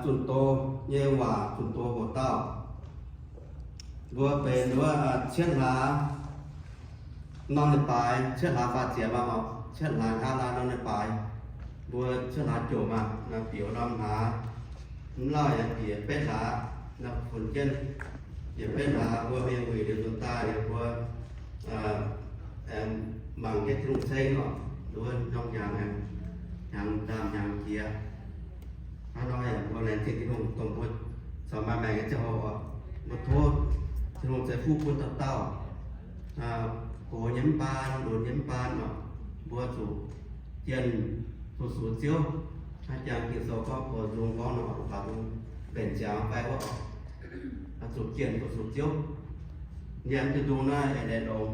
zunh doz nyei waac, zunh doz hoc dauh. Mbuo benx wuov cietv hlaax norm leiz-baaix, cietv hlaax faah ziepc aqv, cietv hlaax nqa'haav norm leiz-baaix, mbuo cietv hlaax jomc aqv, bieqc norm hlaax, mv lauh yaac bieqc betv hlaax, funx jienv bieqc betv hlaax, mbuo mingh wuic liuz nzuonx daaih liuz mbuo mangc jienv Tin-Hungh ceng oc, nduov norm hnyangx, hnyangx ndaamv hnyangx jiex. Hnangv nor yaac mbuo laengz zingh Tin-Hungh dongh mbuo caux maaih maengc nyei ziangh hoc oc, mbuo tov Tin-Hungh ceix fuqv bun dauh dauh, gox nyei mv baan, lunx nyei mv baan oc, mbuo zuqc jienh fu-sux Ziouv. Hnangv jangx Ging-Sou gorngv, mbuo nzung gorngv nor, mv baac mbuo mbenc ziangx fai wuov oc, zuqc jienh fu-sux Ziouv. Yiem Tin-Hungh naaiv aengx longx,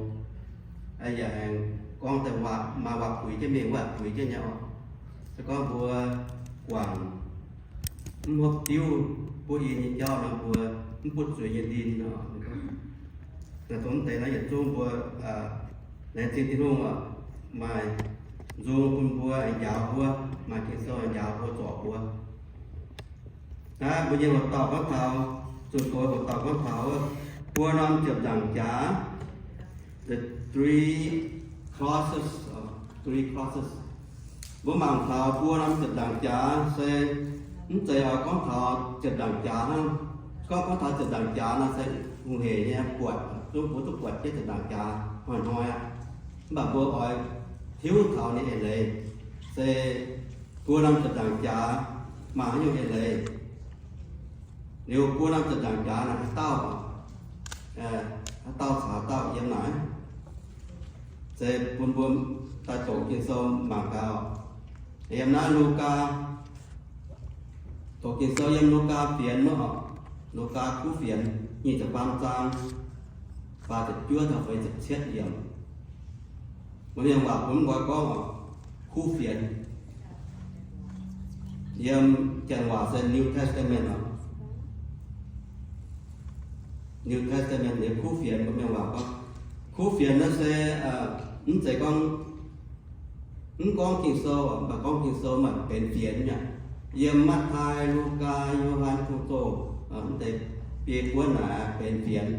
yaac aengx gorngv deix waac maaih waac puix jienv mingh, waac puix jienv nyei oc. Se gorngv mbuo guangc mv hopv diuv, butv i nyei jauv nor, mbuo mv butv zuiz nyei ndin nor. Dongh mv deix naaiv yietc zungv mbuo laengz zingh Tin-Hungh oc, maaih nzung bun mbuo, aengx njaaux mbuo, maaih Ging-Sou aengx njaaux mbuo, zorc mbuo. Naaiv mbuo nyei hoc dauh gorngv taux, zunh doz hoc dauh gorngv taux buo norm ziepc nzaangc jaax, the three crosses, three crosses. Mbuo mangc taux buo norm ziepc nzaangc jaax se mv zeiz oix gorngv taux ziepc nzaangc jaax hnangv. Gorngv, gorngv taux ziepc nzaangc jaax nor se hungh heic nyei buatc, zungv mbuo duqv buatc jienv ziepc nzaangc jaax hnoi-hnoi aqv. Mv baac mbuo oix tiuv taux ninh eix leiz, se buo norm ziepc nzaangc jaax maaih haaix nyungc eix leiz. Liuz buo norm ziepc nzaangc jaax naaic haaix dauh, haaix dauh caux haaix dauh yiem naaic, se bun mbuo daaih doqc Ging-Sou mangc gaax. Yiem naaiv Lugaa, doqc Ging-Sou yiem Lugaa fienx wuov oc, Lugaa kuv fienx nyic ziepc faam zaang, faah ziepc juov taux feix ziepc cietv yiemc. Mbuo mienh waac bun mv nqoi gorngv oc, kuv fienx. Yiem janx waac se New Testament oc. New Testament nyei kuv fienx, mbuo mienh waac gorngv kuv fienx naaiv se mv zeiz gorngv, mv gorngv Ging-Sou, mv baac gorngv Ging-Sou maaih benx fienx nyei. Yiem Matv^taai, Lugaa, Yo^han, Gong-Zoh, mv deix biei buonv naaic benx fienx.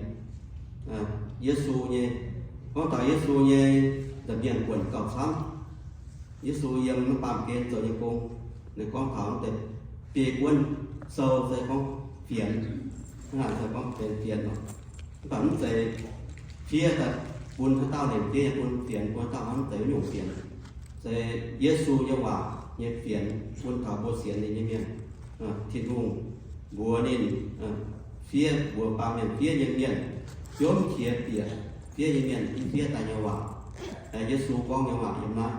Yesu nyei, gorngv taux Yesu nyei nza'hmien buonc gauh camv. Yesu yiem naaiv baamh gen zoux nyei gong, ninh gorngv taux mv deix biei buonv sou se gorngv fienx, hnangv naaic se gorngv benx fienx oc. Mv baac mv zeiz fiev daaih bun haaix dauh lengc jeiv nyei bun fienx, bun haaix dauh hnangv mv zeiz wuov nyungc fienx. Se Yesu nyei waac nyei fienx bun taux mbuo sienx ninh nyei mienh. Tin-Hungh mbuox ninh fiev, mbuox baamh mienh fiev nyei mienh, biomv qiex bieqc fiev nyei mienh, fiev daaih nyei waac. Yesu gorngv nyei waac yiem naaiv.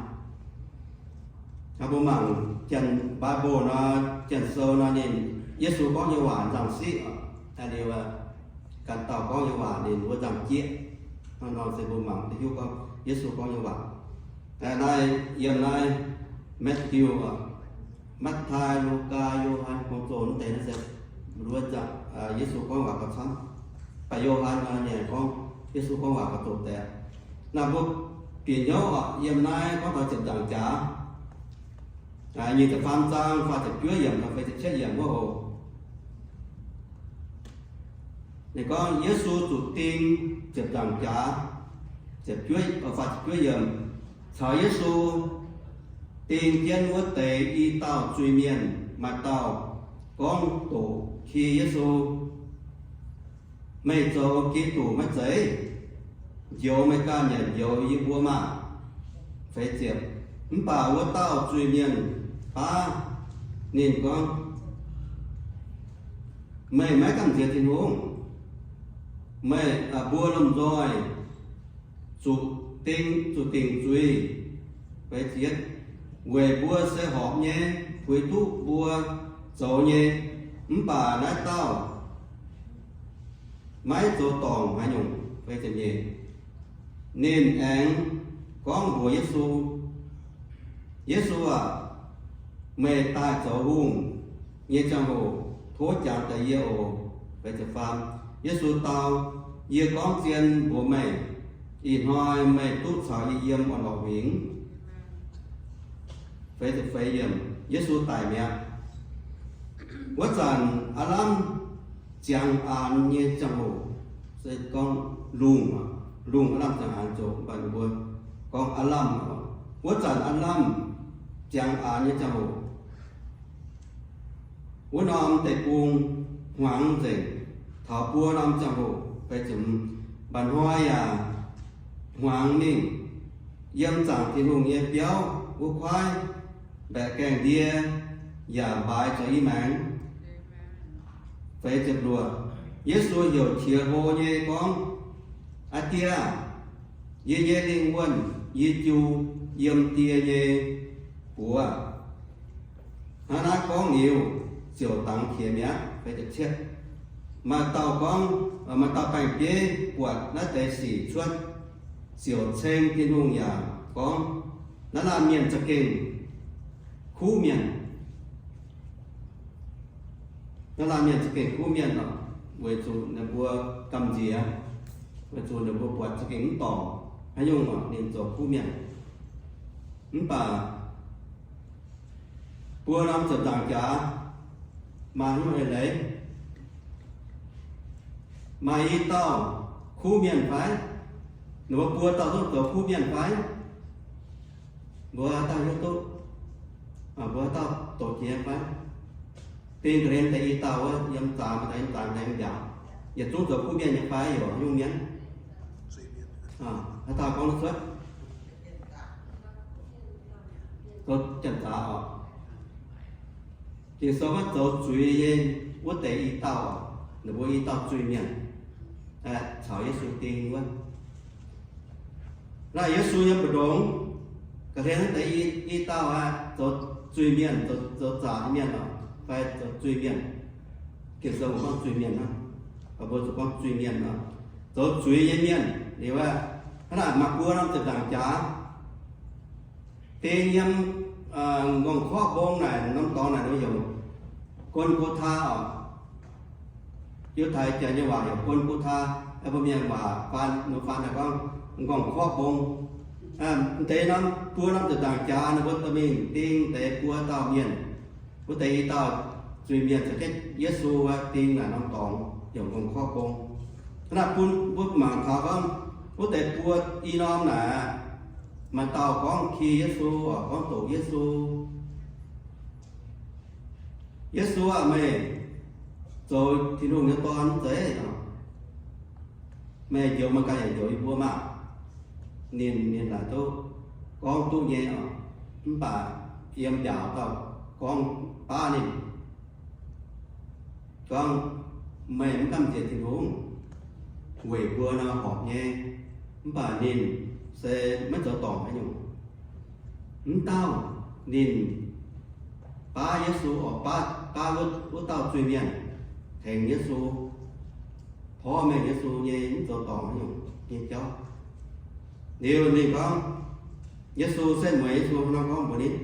Mbuo mangc Janx-Bible nor, Janx-Sou nor, ninh, Yesu gorngv nyei waac nzangc siqv, liuz ganh dauh gorngv nyei waac ninh wuov nzangc jieqv. Hnangv nor se mbuo mangc duqv hiuv gorngv Yesu gorngv nyei waac. Naaiv yiem naaiv Matthew, Matv^taai, Lugaa, Yo^han, Gong-Zoh mv deix naaiv se wuov nzangc, Yesu gorngv waac gauh camv. Baac Yo^han nor ninh gorngv Yesu gorngv waac gauh zoqc deix. Naaiv mbuo bieqc hnyouv oc, yiem naaiv gorngv taux ziepc nzaangc jaax, nyic ziepc faam zaang faah ziepc juov yiemc taux feix ziepc cietv yiemc wuov oc. Ninh gorngv Yesu zuqc ding ziepc nzaangc jaax, ziepc juov, faah ziepc juov yiemc, caux Yesu ding jienv wuov deix i dauh zuiz-mienh maaih dauh gorngv doqc ki Yesu, Meih zoux Giduc maiv zeiz? Njoux meih ganh yaac njoux yie mbuo maah! Feix ziepc, mv baac wuov dauh zuiz-mienh baav ninh gorngv, Meih maiv gamh nziex Tin-Hungh? Meih, mbuo lomh nzoih zuqc ding, zuqc dingc zuiz, feix ziepc, weic mbuo se horpc nyei, puix duqv mbuo zoux nyei, mv baac naaiv dauh maiv zoux dorngc haaix nyungc. Feix ziepc nyeic, ninh aengx gorngv mbuox Yesu, Yesu aah, meih daaih zoux hungh nyei ziangh hoc tov jangx daaih yie oc. Feix ziepc faam, Yesu dau, Yie gorngv zien mbuox meih, ih hnoi meih duqv caux yie yiem orn-lorqc huingx. Feix ziepc feix yiemc, Yesu daic mi'aqv. Wuov zanc aav lamh ziangx aanx nyei ziangh hoc, se gorngv lungh, lungh aav lamh ziangx aanx zoqc, mv baac ninh mbuo gorngv aav lamh. Wuov zanc aav lamh ziangx aanx nyei ziangh hoc, wuov norm deic-bung hmuangx nzengc. Taux buo norm ziangh hoc, feix ziepc, mba'hnoi yaac hmuangx mingh. Yiem zaangc Tin-Hungh nyei biauv wuov kuaaiv mbaeqc gaengh ndie yaac mbaaix zoux i maengx. Feix ziepc luoqc, Yesu heuc qiex hlo nyei gorngv, Aa Die, yie nyei lingh wuonh yie jiu yiem Die nyei buoz. Hnangv naaiv gorngv liuz, ziouc dangx qiex mi'aqv. Maaih dauh gorngv, maaih dauh baeng-bieiv buatc naaiv deix sic cuotv, ziouc ceng Tin-Hungh yaac gorngv, Naaiv laanh mienh za'gengh kuv mienh. Naaiv laanh mienh za'gengh kuv mienh oc, weic zuqc ninh mbuo gamh nziex, weic zuqc ninh mbuo buatc za'gengh mv dorngc haaix nyungc oc, ninh zoux kuv mienh. Mv baac buo norm ziepc nzaangc jaax maaih haaix nyungc eix leiz? Maaih i dauh kuv mienh fai? Ninh mbuo buo dauh zungv zoux kuv mienh fai? Mbuo haaix dauh hiuv duqv? Mbuo haaix dauh doqc jiex fai? Ding ga'hlen deix i dauh wuov, yiem zaax maaih deix, yiem zaax maaih deix, yiem mbiaauc, yietc zungv zoux kuv mienh nyei fai, yaac haaix nyungc mienh? Haaix dauh gorngv duqv cuotv? Zoux janx-zaax oc. Ging-Sou gorngv zoux zuiz nyei wuov deix i dauh, ninh mbuo i dauh zuiz-mienh caux Yesu ding wuov. Naaiv Yesu nyei mbu'ndongx ga'hlen deix i dauh aqv, zoux zuiz-mienh, zoux zaax nyei mienh oc, fai zoux zuiz-mienh. Ging-Sou gorngv zuiz-mienh hnangv, mbuo zuqc gorngv zuiz-mienh oc, zoux zuiz nyei mienh liuz aqv. Hnangv naaic maaih buo norm ziepc nzaangc jaax, ding yiem Ngongh Korqv Mbong naaic, norm dorngx naaic ninh heuc Golgotha oc. Yiutai Janx nyei waac heuc Golgotha, mbuo Mienh waac faan, nor faan naaic gorngv Ngongh Korqv Mbong. Deix norm buo norm ziepc nzaangc jaax ninh mbuo dorh mingh ding deix buo dauh mienh. Wuov deix i dauh zuiz-mienh caux jienv Yesu ding naaic norm dorngx heuc Ngongh Korqv Mbong. Hnangv naaic bun mbuo mangc taux gorngv wuov deix buo i norm naaic, maaih dauh gorngv ki Yesu, gorngv doqc Yesu. Yesu aah, meih zoux Tin-Hungh nyei Dorn mv zeiz? Meih njoux meih ganh yaac njoux yie mbuo maah! Ninh, ninh laaic duqv gorngv duqv nyei oc. Mv baac yiem mbiaauc dauh gorngv baav ninh, gorngv, Meih mv gamh nziex Tin-Hungh, weic mbuo nor horpc nyei. Mv baac ninh se maiv zoux dorngc haaix nyungc. Mv dauh ninh baav Yesu oc, baav, baav wuov, wuov dauh zuiz-mienh tengx Yesu, porv mengh Yesu nyei, mv zoux dorngc haaix nyungc nyei jauv. Liuz ninh gorngv, Yesu setv mueiz Yesu nor gorngv mbuox ninh,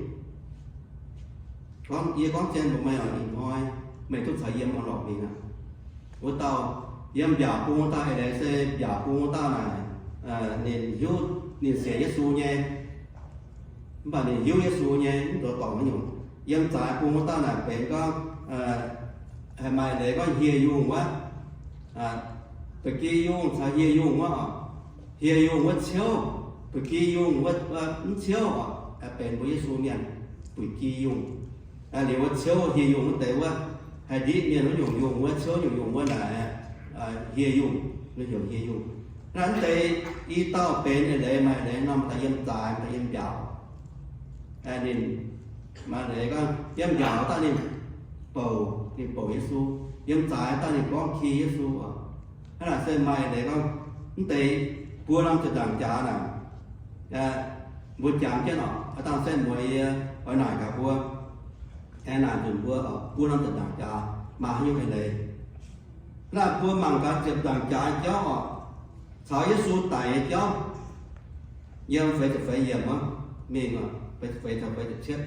gorngv, Yie gorngv zien mbuox meih oc, ih hnoi meih duqv caux yie mingh lorqc mingh aqv. Wuov dauh yiem mbiaauc bung wuov dauh eix leiz se mbiaauc bung wuov dauh naaic, ninh hiuv ninh sienx Yesu nyei. Mv baac ninh hiuv Yesu nyei, mv zoux dorngc haaix nyungc. Yiem zaaix bung wuov dauh naaic benx gorngv, haih maaih leiz gorngv hieh yungh wuov, ba'gi yungh caux hieh yungh wuov oc. Hieh yungh wuov ciouv, ba'gi yungh wuov mv ciouv oc. Benx mbuo Yesu mienh ba'gi yungh. Liuz wuov ciouv hieh yungh wuov deix wuov, haih ndiqv mienh wuov nyungc yungh wuov, ciouv nyungc yungh wuov naaic, hieh yungh, heuc hieh yungh. Naaiv deix i dauh benx eix leiz maaih leiz norm daaih yiem zaaix, daaih yiem mbiaauc. Ninh maaih leiz gorngv yiem mbiaauc daaih ninh bouc, ninh bouc Yesu, yiem zaaix daaih ninh gorngv ki Yesu oc. Hnangv naaic se maaih leiz gorngv mv deix buo norm ziepc nzaangc jaax naaic, mbuo jangx jienv oc, aav dangh setv mueiz yie oix naaic gaax mbuo, aengx naaic nzunc mbuo oc, buo norm ziepc nzaangc jaax maaih haaix nyungc eix leiz. Naaiv mbuo mangc gaax ziepc nzaangc jaax jauv oc, caux Yesu daic nyei jauv. Yiem feix ziepc feix yiemc wuov mingh, feix ziepc feix caux feix ziepc cietv,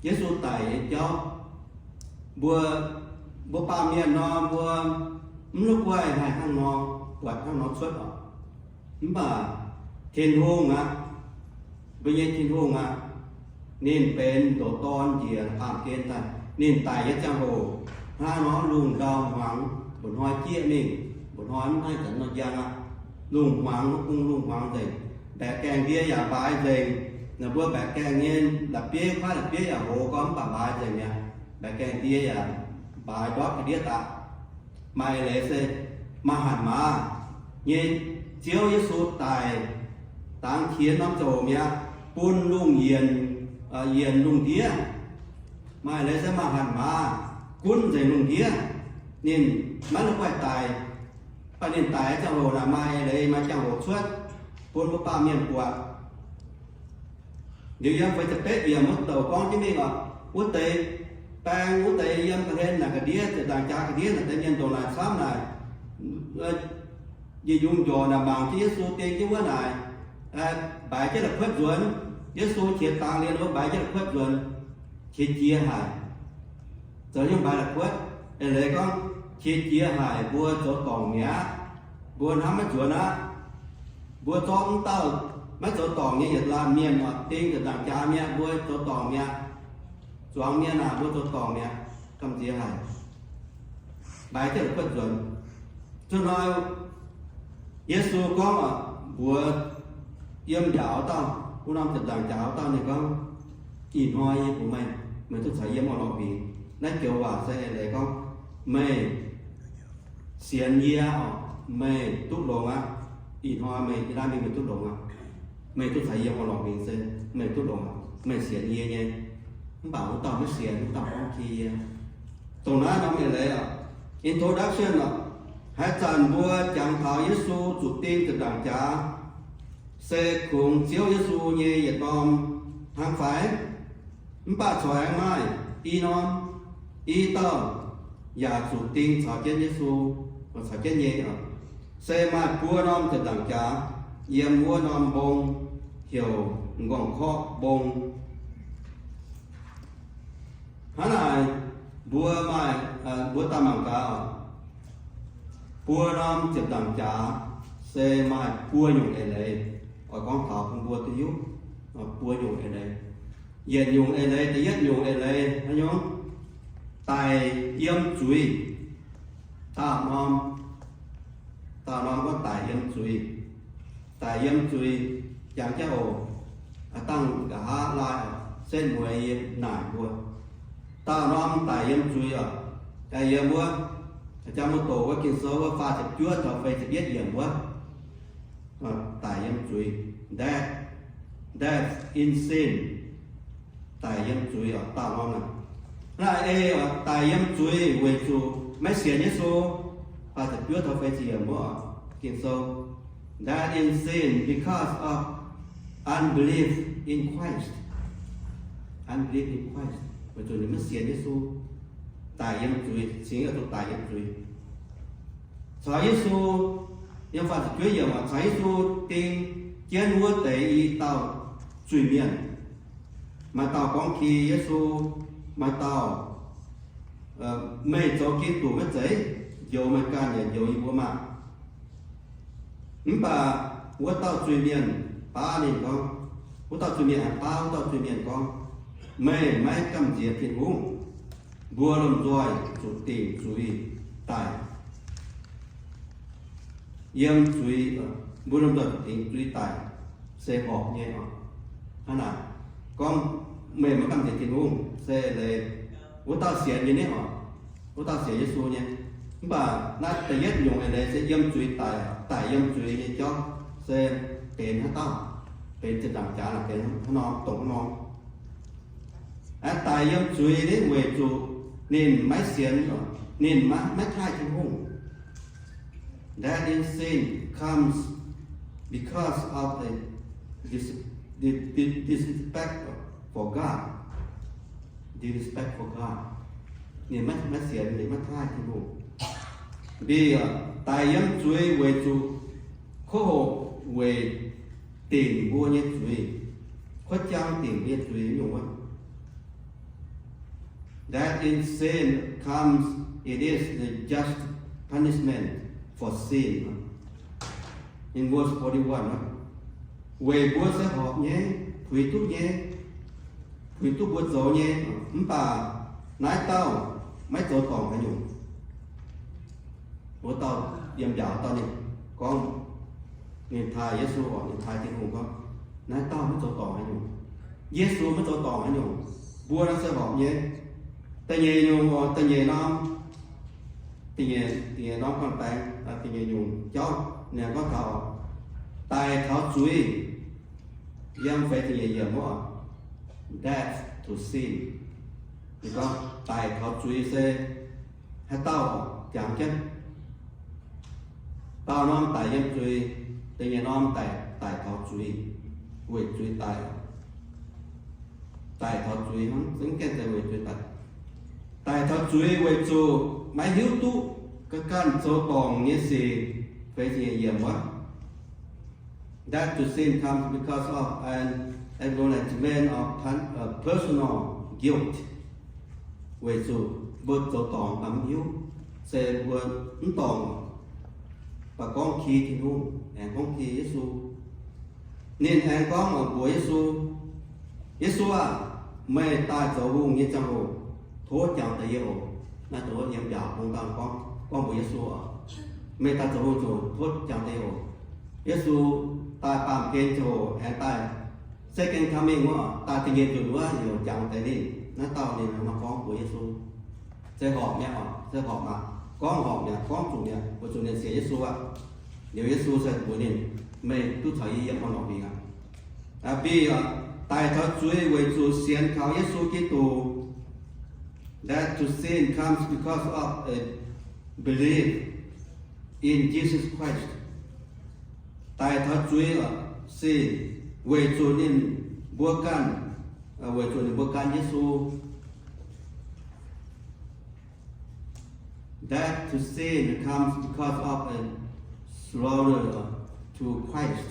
Yesu daic nyei jauv. Mbuo, mbuo baamh mienh nor, mbuo mv la'guaih haih hnangv nor, buatc hnangv nor cuotv oc. Mv baac Tin-Hungh aqv, mbuo nyei Tin-Hungh aqv, ninh benx ndoqc dorn njiec baamh gen daaih. Ninh daic nyei ziangh hoc, hnangv nor lungh ndau hmuangx, mba'hnoi jieqv mingh, mba'hnoi mv haih zanc nor njang aqv. Lungh hmuangx, mbuo bung lungh hmuangx nzengc. Mbaeqc gaengh ndie yaac mbaaix nzengc. Naaic mbuo mbaeqc gaengh nyei la'bieiv, kuaaiv la'bieiv yaac hoz gorngv mv baac mbaaix nzengc mi'aqv. Mbaeqc gaengh ndie yaac mbaaix ndortv ga'ndiev daaih. Maaih eix leiz se maaih hatc maaz nyei Ziouv Yesu daic dangx qiex norm ziangh hoc mi'aqv, bun lungh yienc, yienc lungh ndiev. Maaih eix leiz se maaih hatc maaz gunv nzengc lungh ndiev. Ninh maiv la'guaih daic, mv baac ninh daic ziangh hoc naaic maaih eix leiz maaih ziangh hoc cuotv bun mbuo baamh mienh buatc. Liuz yiem feix ziepc betv yiemc wuov douc gorngv jienv mingh oc, wuov deix baeng wuov deix yiem ga'hlen naaic ga'ndiev, ziepc nzaangc jaax ga'ndiev naaic deix mienh ndongc naaic camv naaic, yietc yungz njorc naaic mangc jienv Yesu ding jienv wuov naaic, mbaaix jienv la'kuotv nzuonx. Yesu qiex dangx liuz mbuo mbaaix jienv la'kuotv nzuonx, qiex jiez haic. Zoux nyungc mbaaix la'kuotv, eix leiz gorngv qiex jiez haic, mbuo zoux dorngc mi'aqv, mbuo hnamv maiv nzuonx aqv. Mbuo zorqv mv dauh maiv zoux dorngc nyei yietc laanh mienh oc, ding ziepc nzaangc jaax mi'aqv, mbuo zoux dorngc mi'aqv. Zuangx mienh aac, mbuo zoux dorngc mi'aqv, gamh nziex haic. Mbaaix jienv la'kuotv nzuonx. Zuqc hnoi Yesu gorngv oc, mbuox yiem njaaux wuov dauh, wuov norm ziepc nzaangc njaaux wuov dauh ninh gorngv, ih hnoi yie mbuox meih, meih duqv caux yie orn-lorqc mingh. Naaiv joux waac se eix leiz gorngv, meih sienx yie oc, meih duqv longx aqv. Ih hnoi meih yie naaiv mingh meih duqv longx aqv. Meih duqv caux yie orn-lorqc mingh se meih duqv longx aqv, meih sienx yie nyei. Mv baac wuov dauh maiv sienx, wuov dauh gorngv ki yie. Dongh naaiv norm eix leiz oc, introduction oc, haaix zanc mbuo jangx taux Yesu zuqc ding ziepc nzaangc jaax, se kungx Ziouv Yesu nyei yietc norm hnangv fai? Mv baac corc aengx maaih i norm, i dauh yaac zuqc ding caux jienv Yesu, caux jienv nyei oc. Se maaih buo norm ziepc nzaangc jaax yiem wuov norm mbong heuc M'nqorngv-korqv Mbong. Hnangv naaic, mbuo maaih, mbuo daaih mangc gaax oc. Buo norm ziepc nzaangc jaax se maaih buo nyungc eix leiz. Oix gorngv taux bun mbuo duqv hiuv buo nyungc eix leiz. Yietc nyungc eix leiz, da'yietv nyungc eix leiz hnangv nyungc, daic yiem zuiz. Daauh norm, daauh norm gorngv daic yiem zuiz. Daic yiem zuiz, jangx jienv oc, a'dangh nqa'haav laai oc, setv mueiz yie naaic mbuo. Daauh norm daic yiem zuiz oc, daic yiem wuov, jangx mbuo doqc wuov Ging-Sou wuov faah ziepc juov taux feix ziepc yietv yiemc wuov, daic yiem zuiz. Death, death in sin. Daic yiem zuiz oc, daauh norm naaic. Naaiv eix oc, daic yiem zuiz weic zuqc maiv sienx Yesu. Faah ziepc juov taux feix ziepc yiemc wuov oc, Ging-Sou. Death in sin because of unbelief in Christ. Unbelief in Christ. Weic zuqc ninh maiv sienx Yesu. Daic yiem zuiz, cingx oix zuqc daic yiem zuiz. Caux Yesu, yiem faah ziepc juov yiemc oc, caux Yesu ding jienv wuov deix i dauh zuiz-mienh. Maaih dauh gorngv ki Yesu, maaih dauh, meih zoux Giduc maiv zeiz? Njoux meih ganh yaac njoux yie mbuo maah! Mv baac wuov dauh zuiz-mienh baav ninh gorngv, wuov dauh zuiz-mienh baav wuov dauh zuiz-mienh gorngv, meih maiv gamh nziex Tin-Hungh. Mbuo lomh nzoih zuqc dingc zuiz daic. Yiem zuiz, mbuo lomh nzoih zuqc dingc zuiz daic se horpc nyei oc. Hnangv naaic, gorngv meih maiv gamh nziex Tin-Hungh se leiz wuov dauh sienx nyei niv oc, wuov dauh sienx Yesu nyei. Mv baac naaiv da'yietv nyungc eix leiz se yiem zuiz daic, daic yiem zuiz nyei jauv se benx haaix dauh? Benx ziepc nzaangc jaax naaic benx hnangv nor, dongh hnangv nor. Daic yiem zuiz niv weic zuqc ninh maiv sienx, ninh maiv, maiv taaih Tin-Hungh. Death in sin comes because of the dis-, dis-, dis-, disrespect for God. Disrespect for God. Ninh maiv, maiv sienx, ninh maiv taaih Tin-Hungh. Mbi daic yiem zuiz weic zuqc kuv hoqc weic dingc mbuo nyei zuiz, kuotv jang dingc mbuo nyei zuiz nyungc wuov. That in sin comes, it is the just punishment for sin. In verse forty-one, weic mbuo se horpc nyei, puix duqv nyei, puix duqv mbuo zoux nyei, mv baac Naaiv dauh maiv zoux dorngc haaix nyungc. Wuov dauh yiem mbiaauc dauh ninh gorngv, ninh taaih Yesu oc, ninh taaih Tin-Hungh gorngv, naaiv dauh maiv zoux dorngc haaix nyungc. Yesu maiv zoux dorngc haaix nyungc. Mbuo naaiv se horpc nyei. Da'nyeic nyungc oc, da'nyeic norm, da'nyeic, da'nyeic norm gorn-baengx, da'nyeic nyungc jauv, ninh gorngv taux daic taux zuiz. Yiem feix ziepc nyeic yiemc wuov, death to sin. Ninh gorngv daic taux zuiz se haaix dauh jangx jienv. Dauh norm daic yiem zuiz, da'nyeic norm daic, daic taux zuiz, weic zuiz daic. Daic taux zuiz hnangv, zengv gaengh deix weic zuiz daic. Daic taux zuiz weic zuqc maiv hiuv duqv ga'ganh zoux dorngc nyei sic, feix ziepc nyeic yiemc wuov. Death to sin comes because of an acknowledgement of pun-, uh, personal guilt. Weic zuqc mbuo zoux dorngc mv hiuv, se mbuo mv dorngc, mv baac gorngv ki Tin-Hungh, aengx gorngv ki Yesu. Ninh aengx gorngv mbuox Yesu, Yesu aah! Meih daaih zoux hungh nyei ziangh hoc, tov jangx deix yie oc. Naaiv dongh wuov yiem mbiaauc bung dangh gorngv, gorngv mbuox Yesu oc, meih daaih zoux hungh ziangh hoc tov jangx deix yie oc. Yesu daaih baamh gen ziangh hoc aengx daaih second coming wuov, daaih da'nyeic nzunc wuov heuc jangx deix ninh. Naaiv dauh ninh nor gorngv mbuox Yesu, se horpc mi'aqv oc, se horpc aqv, gorngv horpc mi'aqv, gorngv zuqc mi'aqv, weic zuqc ninh sienx Yesu aqv. Liuz Yesu se mbuox ninh, meih duqv caux yie yiem orn-lorqc mingh aqv. Bi, daic taux zuiz weic zuqc sienx kaux Yesu Giduc. Death to sin comes because of a belief in Jesus Christ. Daic taux zuiz se weic zuqc ninh mbuo ganh, weic zuqc ninh mbuo gan Yesu. Death to sin comes because of a surrender to Christ.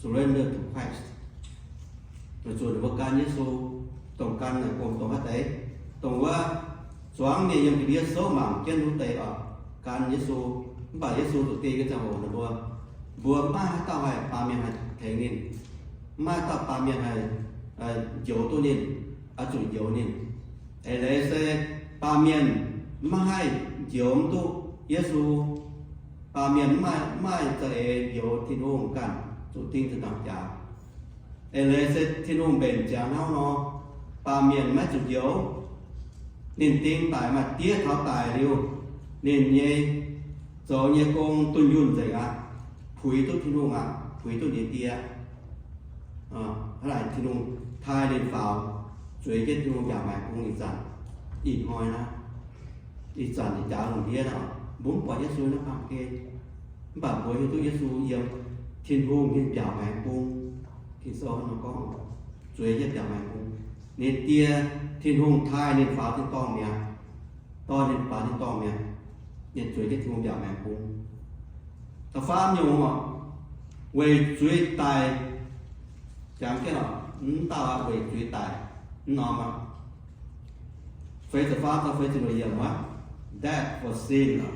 Surrender to Christ. Weic zuqc ninh mbuo gan Yesu, dongh gan naaic gomh dongh haaix deix, dongh wuov zuangx mienh yiem ga'ndiev souv mangc jienv wuov deix oc, gan Yesu. Mv baac Yesu zuqc ding nyei ziangh hoc ninh mbuo, mbuo maiv maaih haaix dauh haih baamh mienh haih tengx ninh, maiv maaih haaix dauh baamh mienh haih njoux duqv ninh, oix zuqc njoux ninh. Eix leiz se baamh mienh maiv haih njoux mv duqv Yesu. Baamh mienh maiv maaih, maiv maaih za'eix njoux Tin-Hungh ganh, zuqc ding ziepc nzaangc jaax. Eix leiz se Tin-Hungh mbenc ziangx hnangv nor, baamh mienh maiv zuqc njoux. Ninh ding daic, maaih diev taux daic liuz, ninh nyei zoux nyei gong dunh yunh nzengc aqv, puix duqv Tin-Hungh aqv, puix duqv ninh Die. Hnangv naaic Tin-Hungh taaih ninh faaux, zueiz jienv Tin-Hungh mbiaauc maengx bung ih zanc. Ih hnoi naaiv, ih zanc ninh jaax lungh ndiev nor, mbuo mv buatc Yesu naaiv baamh gen. Mv baac mbuo hiuv duqv Yesu yiem Tin-Hungh nyei mbiaauc maengx bung. Ging-Sou hnangv nor gorngv, zueiz jienv mbiaauc maengx bung. Ninh Die, Tin-Hungh taaih ninh faaux tin-dorngh mi'aqv, dorh ninh faaux tin-dorngh mi'aqv, ninh zueiz jienv Tin-Hungh mbiaauc maengx bung. Da'faam nyungc oc, weic zuiz daic. Jangx jienv oc, mv dauh weic zuiz daic, mv norm aqv. Feix ziepc faam daaih feix ziepc luoqc yiemc wuov, death for sin oc,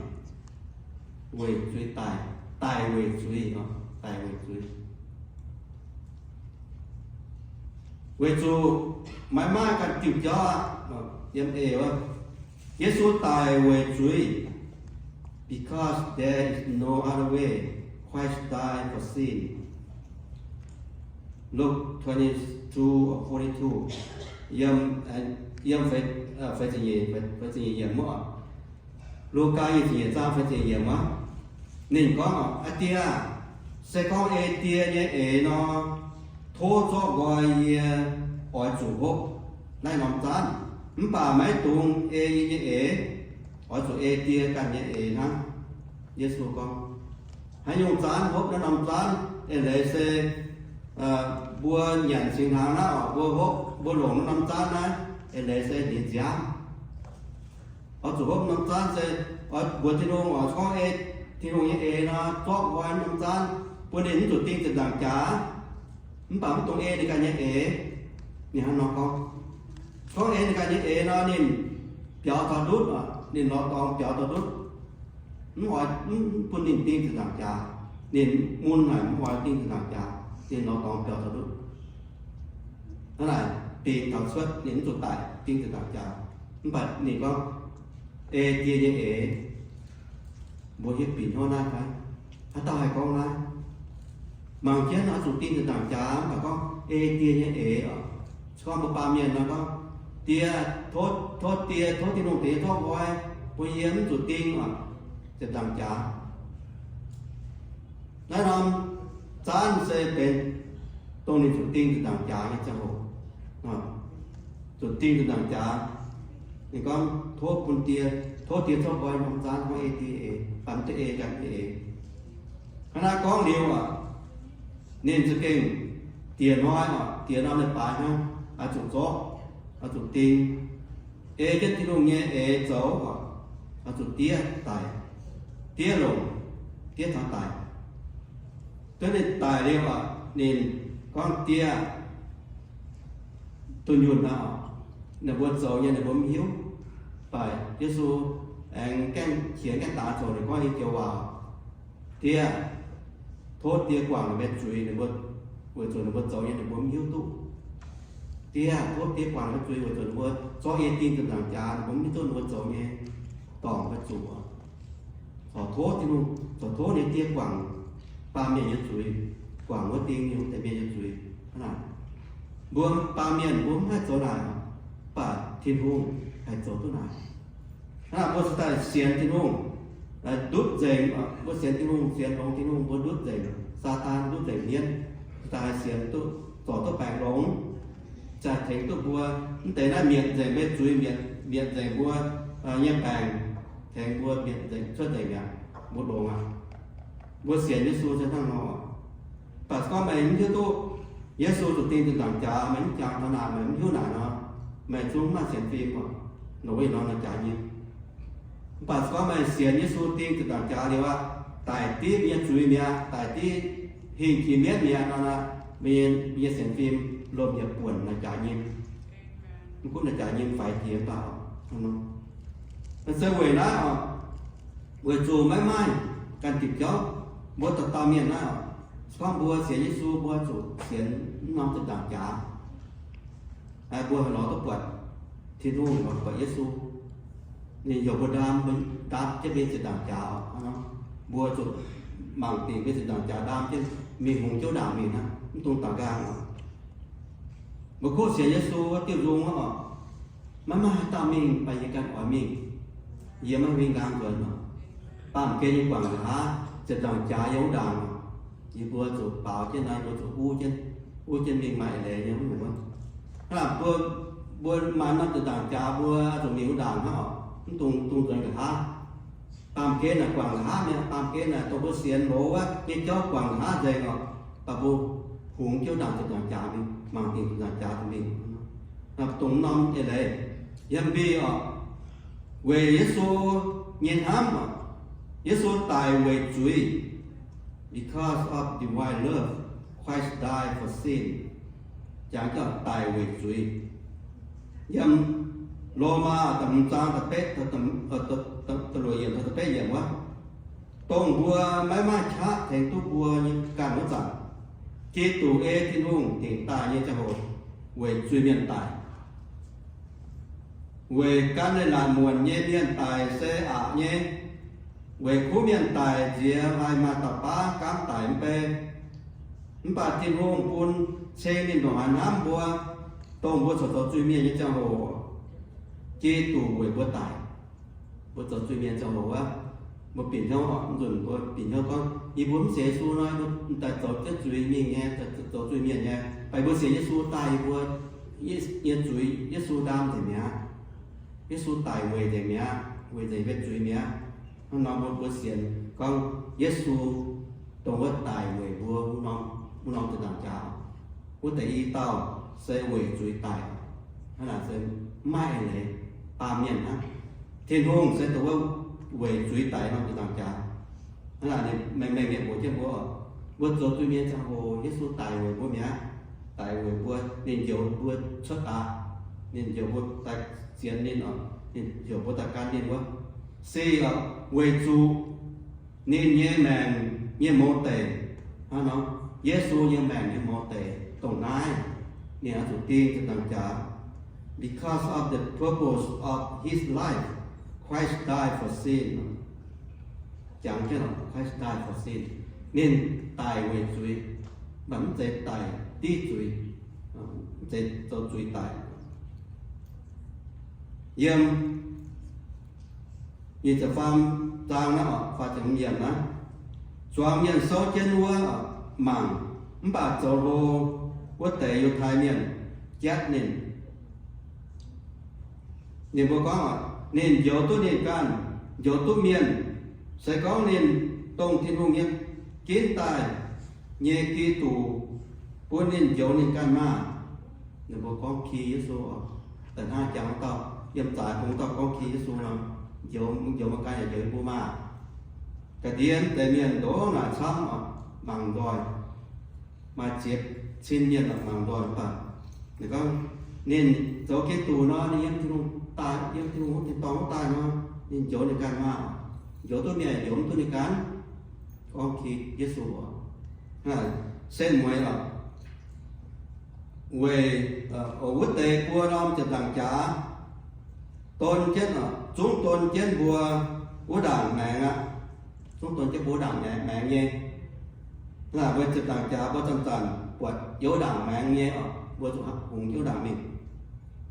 weic zuiz daic, daic weic zuiz oc, daic weic zuiz. Weic zuqc maiv maaih ganh diuh jauv aqv. Yiem eix wuov, Yesu daic weic zuiz, because there is no other way. Christ died for sin. Luke twenty-two forty-two. Yiem, yiem feix, feix ziepc nyeic, feix ziepc nyeic yiemc wuov. Lugaa nyei ziepc nyeic zaang feix ziepc nyeic yiemc wuov. Ninh gorngv, Aa Die aah! Se gorngv ei Die nyei eix nor, tov zorqv nqoi yie oix zuqc hopv naaiv norm zaanv. Mv baac maiv dungx ei yie nyei eix, oix zuqc ei Die ganh nyei eix hnangv. Yesu gorngv, haaix nyungc zaanv hopv naaiv norm zaanv, eix leiz se mbuo nyanc singx hnaangx naaiv oc, mbuo hopv, mbuo longc naaiv norm zaanv naaiv, eix leiz se ninh nziaamv. Oix zuqc hopv norm zaanv se oix mbuox Tin-Hungh oc, gorngv ei Tin-Hungh nyei eix nor, zorqv nqoi norm zaanv bun ninh mv zuqc ding ziepc nzaangc jaax. Mv baac mv dungx ei ninh ganh nyei eix. Ninh hnangv nor gorngv, gorngv ei ninh ganh nyei eix nor, ninh biaux taux ndutv oc, ninh lorz dorngx biaux taux ndutv. Mv oix, mv bun ninh ding ziepc nzaangc jaax. Ninh mun haic mv oix ding ziepc nzaangc jaax, ninh lorz dorngx biaux taux ndutv. Hnangv naaic, ding taux cuotv ninh mv zuqc daic ding ziepc nzaangc jaax. Mv baac ninh gorngv, ei die nyei eix. Mbuo hiuv bieqc hnyouv naaiv fai? Haaix dauh haih gorngv naaiv? Mangc jienv oix zuqc ding nzuonx ndaangc jaax, mv baac gorngv ei die nyei eix oc. Se gorngv mbuo baamh mienh nor gorngv, Die, tov, tov Die, tov Tin-Hungh deix nyei zorqv nqoi, bun yie mv zuqc ding oc, nzuonx ndaangc jaax. Naaiv norm zaanv se benx dongh ninh zuqc ding nzuonx ndaangc jaax nyei ziangh hoc. Zuqc ding nzuonx ndaangc jaax, ninh gorngv, Tov bun Die, tov Die zorqv nqoi norm zaanv, gorngv ei die eix, fai mv deix ei ganh nyei eix. Hnangv naaiv gorngv liuz aac, ninh za'gengh diex hnoi oc, diex norm leiz-baaix hnangv, oix zuqc zorqv, oix zuqc ding, ei jienv Tin-Hungh nyei eix zoux oc, oix zuqc diev daic, diev longc, diev taux daic. Duqv ninh daic liuz aac, ninh gorngv, Die, dunh yunh aqv. Ninh mbuo zoux nyei ninh mbuo mv hiuv. Mv baac Yesu aengx gaengh qiex gaengh daaix zoux, ninh gorngv nyei joux waac, Die, tov Die guangc ninh mbuo zuiz, ninh mbuo, weic zuqc ninh mbuo zoux nyei ninh mbuo mv hiuv duqv. Die, tov Die guangc ninh mbuo zuiz, weic zuqc ninh mbuo zorqv yie ding nzuonx ndaangc jaax, ninh mbuo mv hiuv duqv ninh mbuo zoux nyei dorngc mbuo zuqc. Corc tov Tin-Hungh, corc tov ninh Die guangc baamh mienh nyei zuiz, guangc wuov ding nyei wuov deix mienh nyei zuiz. Hnangv naaic, mbuo baamh mienh mbuo mv haih zoux naaic, mv baac Tin-Hungh haih zoux duqv naaic. Hnangv naaic mbuo se daaih sienx Tin-Hungh, ndutv nzengc, mbuo sienx Tin-Hungh, sienx longx Tin-Hungh, mbuo ndutv nzengc Saadaan, ndutv nzengc mienv, se daaih haih sienx duqv, zorc duqv baengc longx, zaaih tengx duqv mbuo. Mv deix naaiv mietc nzengc mbuo zuiz, mietc, mietc nzengc mbuo nyei baengc, tengx mbuo mietc nzengc cuotv nzengc mi'aqv, mbuo longx aqv. Mbuo sienx Yesu se hnangv nor. Mv baac gorngv meih mv hiuv duqv Yesu zuqc ding nzuonx ndaangc jaax, meih mv jangx taux naaic, meih mv hiuv naaic nor, meih zungv mv maaih sienx fim oc. Longc wuov nor, naaic jaax nyim. Mv baac gorngv meih sienx Yesu ding nzuonx ndaangc jaax liuz aqv, daic div mbuo nyei zuiz mi'aqv, daic div hingh jiex mienv mi'aqv nor, mbuo nyei sienx fim lomh njiec buonc naaic jaax nyim. Mv gunv naaic jaax nyim faix jiex mv baac, se weic naaiv oc, weic zuqc maiv maaih ganh diuc jauv, mbuo dauh dauh mienh naaiv oc, se gorngv mbuo sienx Yesu, mbuo zuqc sienx mv norm nzuonx ndaangc jaax. Mbuo haih lorz duqv buatc Tin-Hungh, lorz duqv buatc Yesu. Ninh heuc mbuo ndaam, ndaam jienv mbuo nyei nzuonx ndaangc jaax oc. Mbuo zuqc mangc dingc mbuo nyei nzuonx ndaangc jaax, ndaam jienv mingh hungx jouv ndaangc mingh hnangv, mv dungx daaux nqaang oc. Mbuo kuv sienx Yesu wuov diuh nzung oc, maiv maaih haaix dauh mingh baac yie ganh oix mingh. Yie maiv mingh nqaang nzuonx oc. Baamh gen nyei guangc nqa'haav, nzuonx ndaangc jaax yiem wuov ndaangc oc. Yie mbuo zuqc baaux jienv naaiv, mbuo zuqc uv jienv, uv jienv mingh maaih eix leiz nyei wuov nyungc wuov. Hnangv naaic mbuo, mbuo maaih norm nzuonx ndaangc jaax mbuo zuqc mingh wuov ndaangc hnangv oc, mv dungx, dungx nzuonx nqa'haav. Baamh gen naaic guangc nqa'haav mi'aqv. Baamh gen naaic dongh mbuo sienx loz wuov nyei jauv guangc nqa'haav nzengc oc. Mv baac mbuo hungx jouv ndaangc nzuonx ndaangc jaax mingh, mangc dingc nzuonx ndaangc jaax mingh. Dongh norm eix leiz, yiem mbi oc, weic Yesu nyei hnamv oc. Yesu daic weic zuiz. Because of divine love, Christ died for sin. Jangx jienv daic weic zuiz. Yiem Lomaa da'hmz zaang da'betv, da'luoqc yiemc taux da'betv yiemc wuov, dongh mbuo maiv maaih qaqv tengx duqv mbuo nyei ganh wuov zanc, Giduc ei Tin-Hungh dingc daaih nyei ziangh hoc, weic zuiz-mienh daic. Weic gan leiz-latc muonc nyei mienh daic se aqc nyei. Weic kuv mienh daic nziex haih maaih dauh baav gaamv daic mv bei. Mv baac Tin-Hungh bun ceng ninh ndongc haaix hnamv mbuo, dongh mbuo corc zoux zuiz-mienh nyei ziangh hoc, Giduc weic mbuo daic. Mbuo zoux zuiz-mienh ziangh hoc wuov, mbuo bieqc hnyouv oc, mv nzunc mbuo bieqc hnyouv gorngv, yie mbuo mv sienx Yesu nor, mbuo daaih zoux jienv zuiz mingh nyei, zoux zuiz-mienh nyei. Mv baac mbuo sienx Yesu daaih, yie mbuo nyei zuiz Yesu ndaam nzengc mi'aqv. Yesu daic weic nzengc mi'aqv, weic nzengc mbuo zuiz mi'aqv. Hnangv nor mbuo, mbuo sienx gorngv Yesu dongh wuov daic weic mbuo wuov norm, wuov norm nzuonx ndaangc jaax. Wuov deix i dauh se weic zuiz daic. Hnangv naaic se mv maaih eix leiz, baamh mienh hnangv. Tin-Hungh se dongh wuov weic zuiz daic norm nzuonx ndaangc jaax. Hnangv naaic ninh mengh mengh nyei mbuox jienv mbuo, mbuo zoux zuiz-mienh ziangh hoc Yesu daic weic mbuo mi'aqv. Daic weic mbuo, ninh njoux mbuo cuotv daaih, ninh njoux mbuo daaih sienx ninh oc, ninh njoux mbuo daaih gan ninh wuov. Se oc, weic zuqc ninh nyei maengc nyei mouz deic, hnangv nor, Yesu nyei maengc nyei mouz deic dongh naaiv, ninh oix zuqc ding nzuonx ndaangc jaax. Because of the purpose of his life, Christ died for sin. Jangx jienv, Christ died for sin. Ninh daic weic zuiz, mv baac mv zeiz daic div zuiz, mv zeiz zoux zuiz daic. Yiem nyic ziepc faam zaang naaiv, faah ziepc hmz yiemc naaiv, zuangx mienh souv jienv wuov mangc, mv baac zoux hlo wuov deix Yiutai Mienh jatv ninh. Ninh mbuo gorngv, ninh njoux duqv ninh ganh, njoux duqv mienh. Se gorngv ninh dongh Tin-Hungh nyei ginv daaih nyei Giduc, bun ninh njoux ninh ganh maah! Ninh mbuo gorngv ki Yesu oc. Da'hnangv jangx wuov dauh, yiem zaaix bung dauh gorngv ki Yesu nor, njoux, njoux mbuo ganh yaac njoux mbuo maah! Ga'ndiev deix mienh ndongc naaic camv oc, mangc nzoih. Maaih ziex cin mienh oc, mangc nzoih mv baac ninh gorngv, ninh zoux Giduc nor, ninh yiem Tin-Hungh daaih, yiem Tin-Hungh wuov tin-dorngh wuov daaih nor, ninh njoux ninh ganh maah! Njoux duqv mienh, njoux mv duqv ninh ganh. Gorngv ki Yesu oc. Setv mueiz oc, weic wuov deix buo norm ziepc nzaangc jaax don jienv oc, zungv don jienv mbuo wuov ndaangc maengx aqv. Zungv don jienv mbuo wuov ndaangc maengx nyei. Naaic mbuo ziepc nzaangc jaax mbuo zanc-zanc buatc yiem wuov ndaangc maengx nyei oc, mbuo zuqc hungx yiem wuov ndaangc mingh.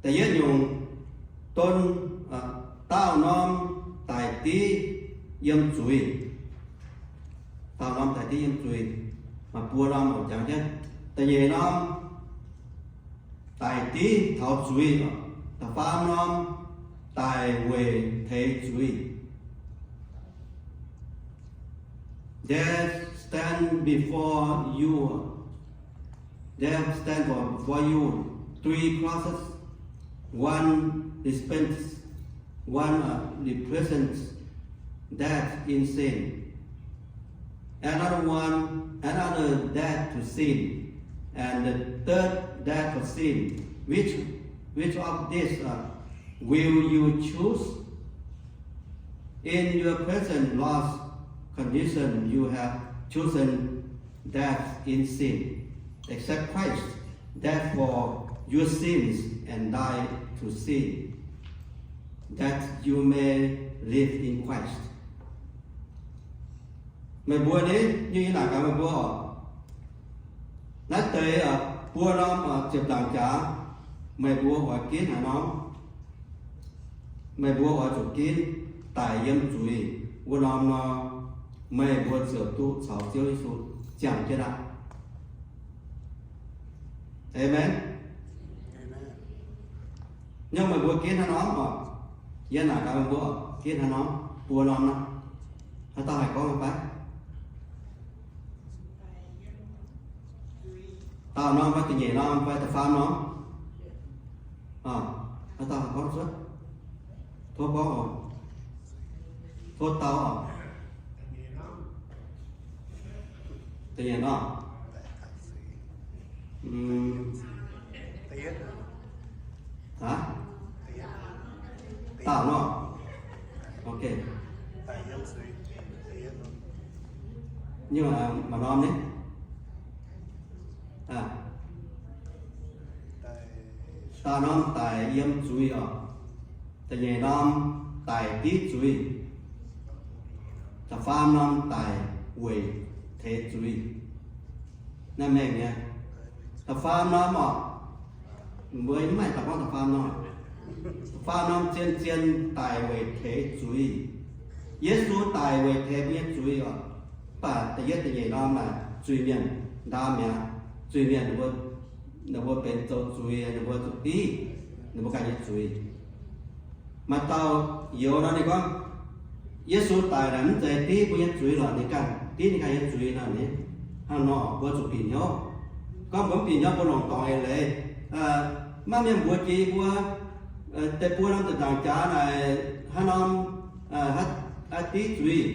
Da'yietv nyungc, don, daauh norm daic div yiem zuiz. Daauh norm daic div yiem zuiz. Maaih buo norm oc, jangx jienv. Da'nyeic norm daic div taux zuiz. Da'faam norm daic weic teix zuiz. There stand before you, there stand for, before you three crosses, one represents, one, uh, represents death in sin, another one, another death to sin, and the third death for sin. Which, which of these, uh, will you choose? In your present lost condition, you have chosen death in sin. Accept Christ, death for your sins, and die to sin, that you may live in Christ. Meih mbuo ni, yie naaic gaax meih mbuo oc. Naaiv deix buo norm ziepc nzaangc jaax, meih mbuo oix ginv haaix norm? Meih mbuo oix zuqc ginv daic yiem zuiz wuov norm nor, meih mbuo ziouc duqv caux Ziouv Yesu ziangh jienv aqv. Aamen. Nyungc meih mbuo ginv haaix norm oc? Yie naaic gaax meih mbuo oc, ginv haaix norm? Buo norm nor. Haaix dauh haih gorngv fai? Daauh norm fai da'nyeic norm fai da'faam norm? Haaix dauh haih gorngv cuotv? Tov gorngv oc. Tov dau oc. Da'nyeic norm. Haaix? Daauh norm. Ok. Nyungc maaih norm ni? Daauh norm daic yiem zuiz oc. Da'nyeic norm daic div zuiz. Da'faam norm daic weic teix zuiz. Naaiv mengh nyei. Da'faam norm oc. Mbuo mv maaih daaih gorngv da'faam norm. Da'faam norm zien-zien daic weic teix zuiz. Yesu daic weic teix mbuo nyei zuiz oc. Mv baac da'yietv da'nyeic norm naaic zuiz-mienh ndaam mi'aqv. Zuiz-mienh ninh mbuo, ninh mbuo benx zoux zuiz, ninh mbuo zuqc div ninh mbuo ganh nyei zuiz. Maaih dauh youz nor ninh gorngv, Yesu daic naaic mv zeiz div mbuo nyei zuiz lorqc, ninh ganh div ninh ganh nyei zuiz nor, ninh hnangv nor mbuo zuqc bieqc hnyouv. Gorngv mbuo mv bieqc hnyouv mbuo longc dorngx eix leiz. Maiv mienh mbuox jiex mbuo, deix buo norm ziepc nzaangc jaax naaic haaix norm div zuiz,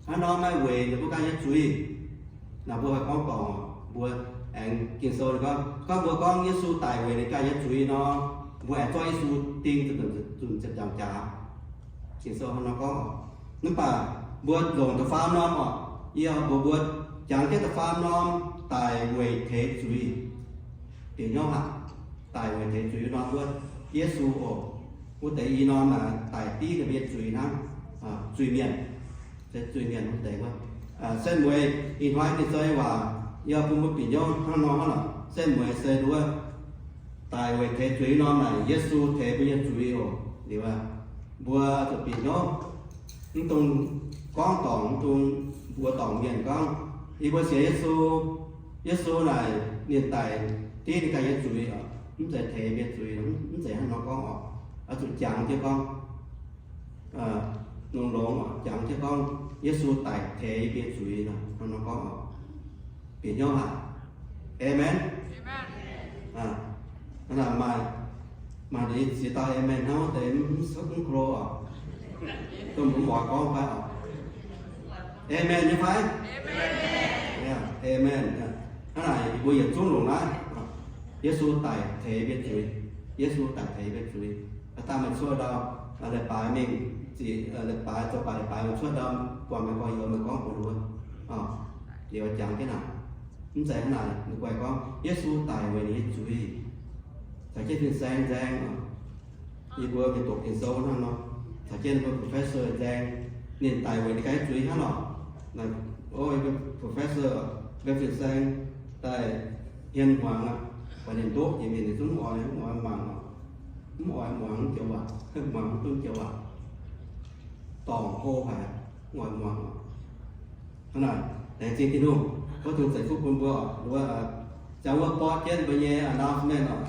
haaix norm maaih weic ninh mbuo ganh nyei zuiz. Naaic mbuo haih gorngv dorngc, mbuo aengx Ging-Sou gorngv, gorngv mbuo gorngv Yesu daic weic ninh ganh nyei zuiz nor, mbuo aengx zorqv Yesu ding zuqc zunc ziepc nzaangc jaax. Ging-Sou hnangv nor gorngv. Mv baac mbuo longc da'faam norm oc. Yie mbuox mbuo, jangx jienv da'faam norm daic weic teix zuiz. Bieqc hnyouv aqv. Daic weic teix zuiz norm wuov, Yesu oc. Wuov deix i norm naaic daic div ninh mbuo nyei zuiz hnangv, zuiz-mienh, se zuiz-mienh wuov deix wuov. Setv mueiz ih hnoi ninh zoux nyei waac yie bun mbuo bieqc hnyouv hnangv nor hnangv lorqc. Setv mueiz se nduov daic weic teix zuiz norm naaic Yesu teix mbuo nyei zuiz oc. Liuz aqv, mbuo zuqc bieqc hnyouv, mv dungx gorngv dorngc, mv dungx mbuox dorngc mienh gorngv, yie mbuo sienx Yesu, Yesu naaic ninh daic div ninh ganh nyei zuiz oc, mv zeiz teix mienh zuiz, mv zeiz hnangv nor gorngv oc. Oix zuqc jangx jienv gorngv, longx-longx oc, jangx jienv gorngv Yesu daic teix mbuo nyei zuiz nor, hnangv nor gorngv oc. Bieqc hnyouv haic. Aamen. Hnangv naaic maaih, maaih deix ziex dauh aamen hnangv wuov deix mv, mv klo oc. Dongh mbuo muoz gorngv fai oc. Aamen nyei fai? Aamen. Hnangv naaic yie mbuo yietc zungv longc naaiv. Yesu daic teix mbuo nyei zuiz. Yesu daic teix mbuo nyei zuiz. Dangh meih cuotv ndau, leiz-baaix mingh, ziqc leiz-baaix, zoux baaix leiz-baaix meih cuotv ndau, buatc meih gorx-youz meih gorngv mbuox ninh mbuo, liuz jangx jienv naaic, mv zeiz hnangv naaic. Ninh guai gorngv Yesu daic weic ninh nyei zuiz. Caux jienv fin-saeng nzaeng oc. Yie mbuo mingh doqc Ging-Sou hnangv nor, caux jienv ninh mbuo professor nzaeng, ninh daic weic ninh ganh nyei zuiz hnangv lorqc. Naaic, o, yie mbuo professor, mbuo fin-saeng daaih hmien hmuangx aqv, buatc ninh ndoqv jiex mingh, ninh zungv mv oix, mv oix mangc oc. Mv oix muangx joux waac, muangx mv duqv joux waac, dorngc hlo haic, mv oix muangx oc. Hnangv naaic, laengz zingh Tin-Hungh, tov Tin-Hungh ceix fuqv bun mbuo oc. Wuov, ziangh wuov borqv jienv mbuo nyei announcement oc.